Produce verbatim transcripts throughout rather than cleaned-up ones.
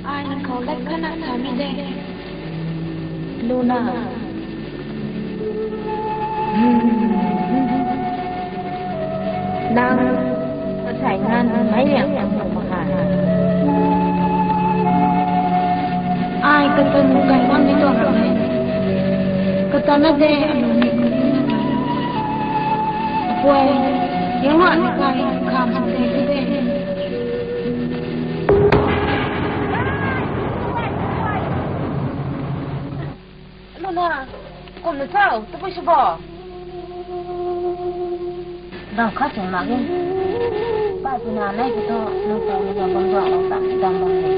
Ai nang khou lat khatna tha mi de. Luna. Hmm. Nang kasai nganv mei liang nang nuh mak khe. Ai kata nuh kai bam ni tuang ram e. Kata na de anu ni kuni na kai. Apuai, yang wan kai kham sa de de. Luna, kumna cho, tabui sw bo. Dau khat sw mak ge. Pai puna nai kha thu, nang ta ni bam bam duang lou tam tam bam ni.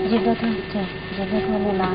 Jip da thu, jip da thu Luna.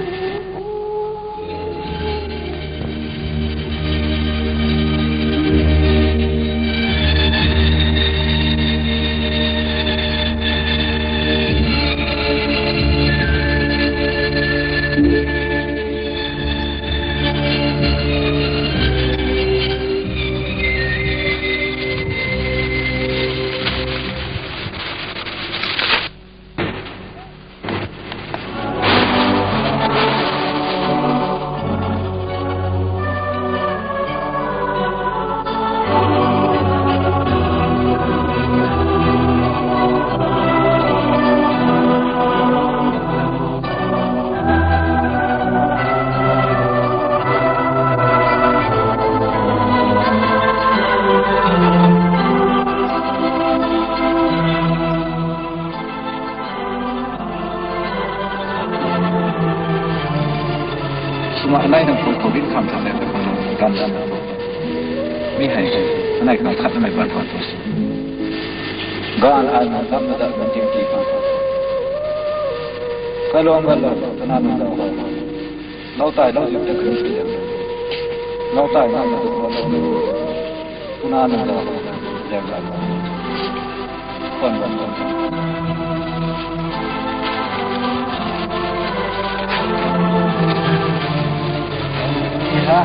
Swmei anei nang pui khou rin kham than le, kan dan dan. Mi hei, anei khang khat na mei ban khou tu. Gan ai na gam na da kan tiu ti khang. Kai luang gan lo, kana nang da. Lou tai lou ziu ta kan tiu. Lou tai na na da lou. Puna nang da, zang da. Khwan bam bam. Ni ha.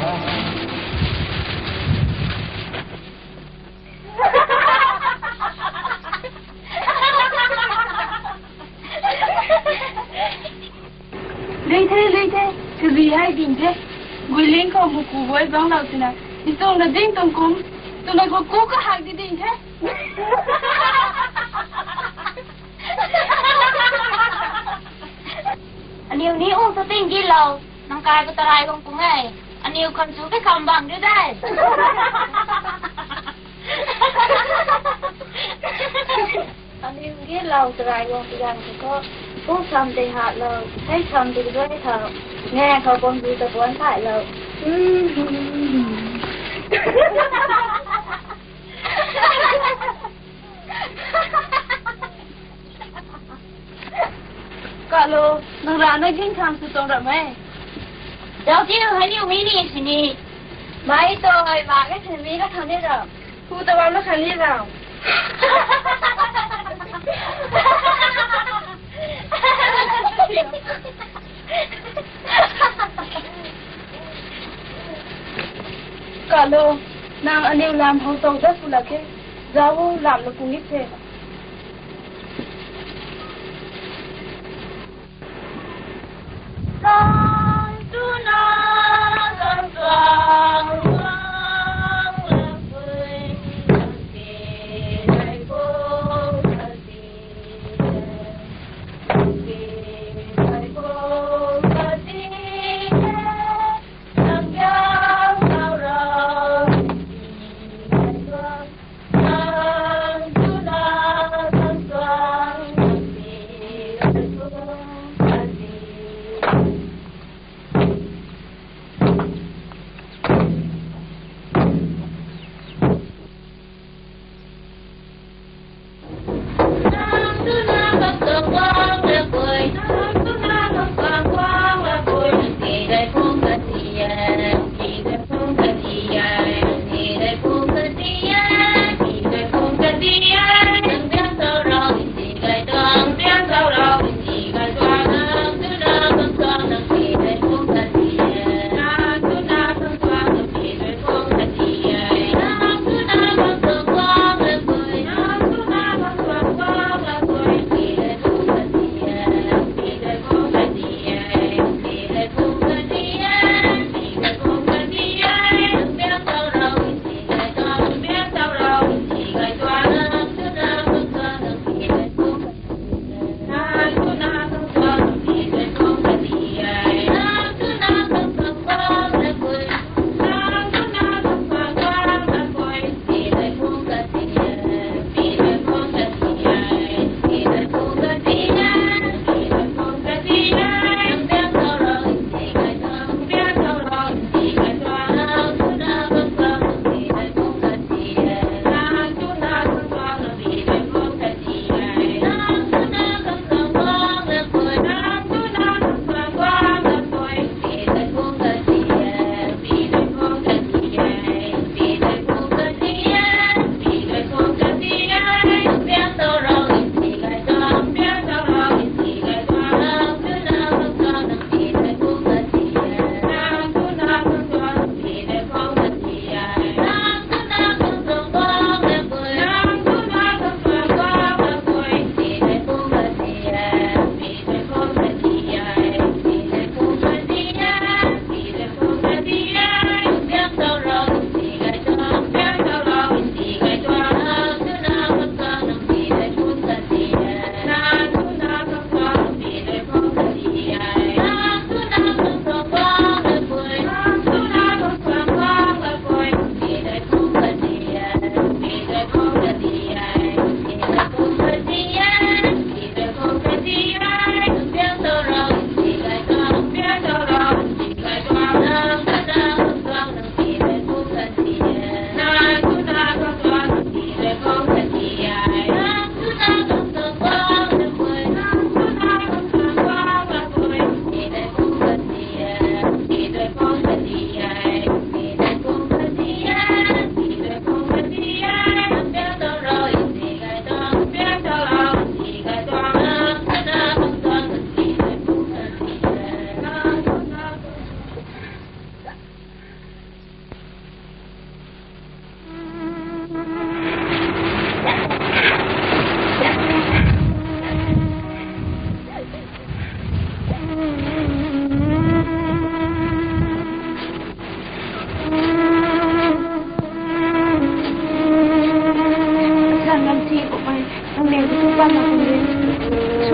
Lei the, lei the, kazui hei ding the. Guiling khou muku boi bang lou tina. Isung na ding tuang kum. Tumei khou ku kahak di ding the. Aniu ni ung tu ting gi lou. Nang kai khou tarai bang kum e. Aniu kham chu ke kham bang di dai. Aniu nge lou tarai guang piang tei khou, pu sam tei hat lou, hei sam tei dui thau, nge khou bam zui ta buan thai lou. Kalo, nang rana ging khang sw tuang ram e. Zauc tiu, hei niu mi ni sini. Mai toi, ma ke sini mi ka thang ni ram. Hu ta bam na khang ni ram. Kalo, nang aniu lam hou tau dat pula ke. Zauc lam na kung ni se.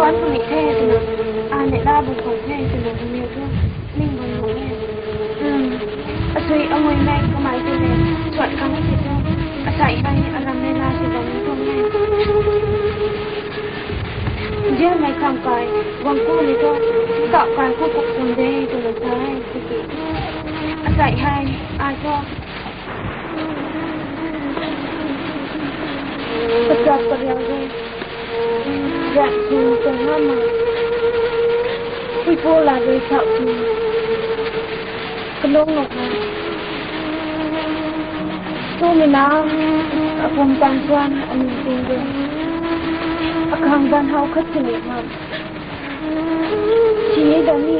Kumei the twna, ai neihla bam khwan the twna kaniw thu ning bam nuh e. Um, asui amui mei kamei tei le, suat khang e tei thu, asei hei aram neihla si bam tuang e. Nzianmei khang kai, guang kumei thu, kap kai khou kap tuang de twna sa e tiki. Asei hei, ai thu, kachap kariang de. Rat sing tuang ngam ma. Puipu la rui thau sing. Kalung lou ha. Tumei na, apum tan suan aning ting de. Akhang ban hau khat sini ha. Sini da ni.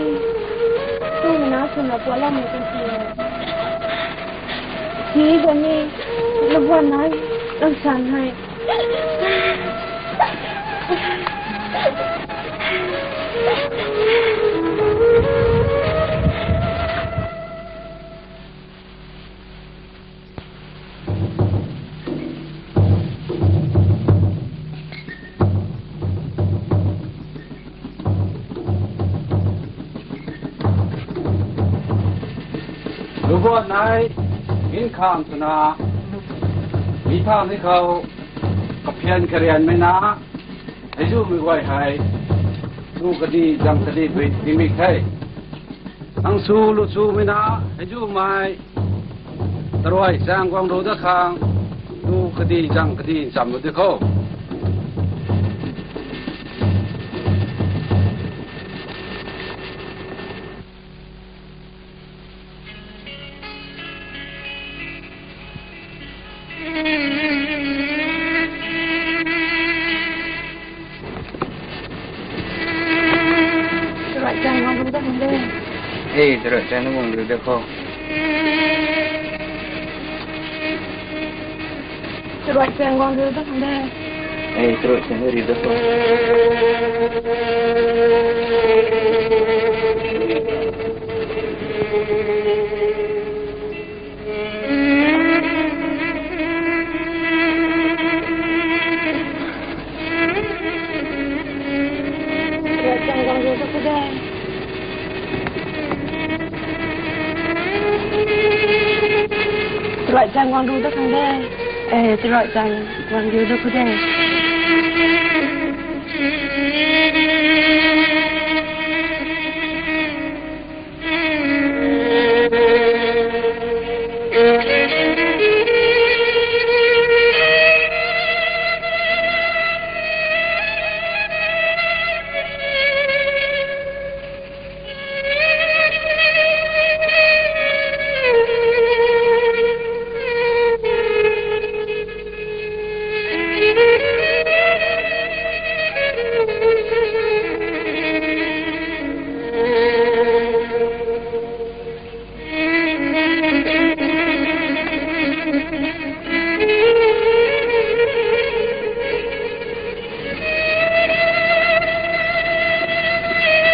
Tumei na suna pualam mei kan sini. Sini da ni. Labuan nai. Lam san hai. Lubuan nai, min kham twna, mi thau ni khou, kaphian karianmei na, hei zumei guay hei, tu kadi, zam kadi, bui, timik the. Nang su lu sumei na, hei zumei, taruai chang guang ru dat khang, tu kadi, zam kadi, cham lu di khou. Taruai chang guang ru dat khang de. Ei, taruai chang guang ru dat khou. Taruai chang guang ru dat khang de. Ei, taruai chang ri dat khou. Taruai chang guang ru dat khang de. Taruai chang guang ru dat khang de. Eh, taruai chang guang ru dat khou de.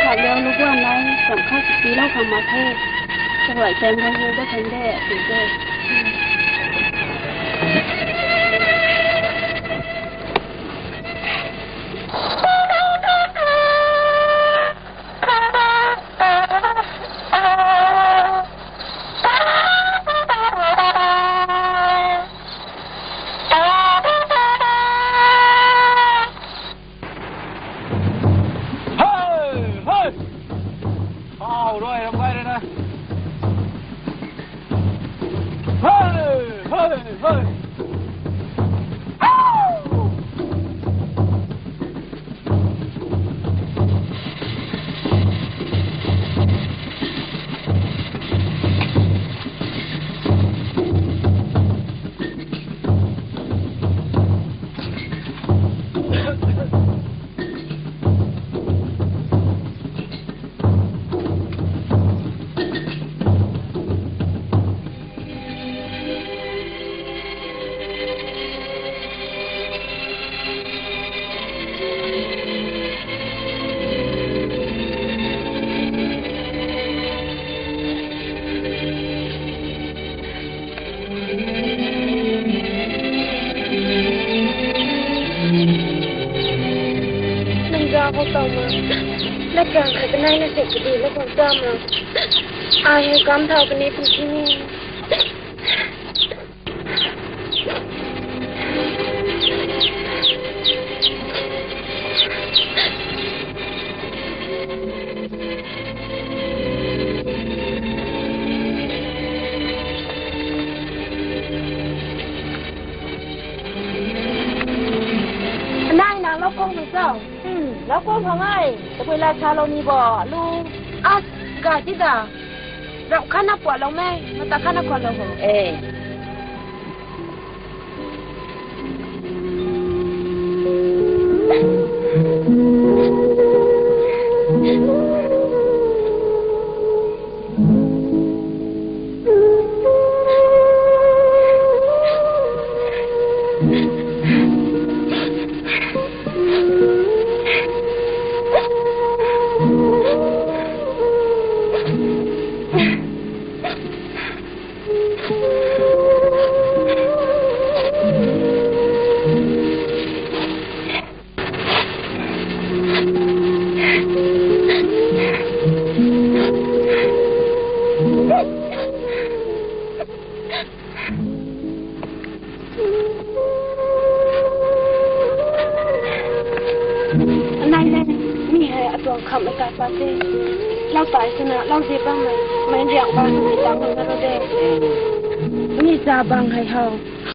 Khat liang lu guan nai, kam khat si lou khang mak the. Taruai chang guang ru dat khang de, tw de. Hey, hey! Au, rui, ram kai rui na. Hey, hey, hey! Au! Abo tau ma. Lat kang khat kanei na se kadi la kang ta ma. Ai hei kam thau kani pun kini. Anai na lou kong na sao? Hmm, lou kong khang ai. Tabui la sa lou ni bo, lu. As, ga ti da. Rap khat na puat lou me, mata khat na kuat lou ho. Eh. Anai le, mi hei atuang kham ata pa te. Lau tai swna, lau ze bam hei, mei riak bam hei tang hang na ro de. Mi za bang hei how.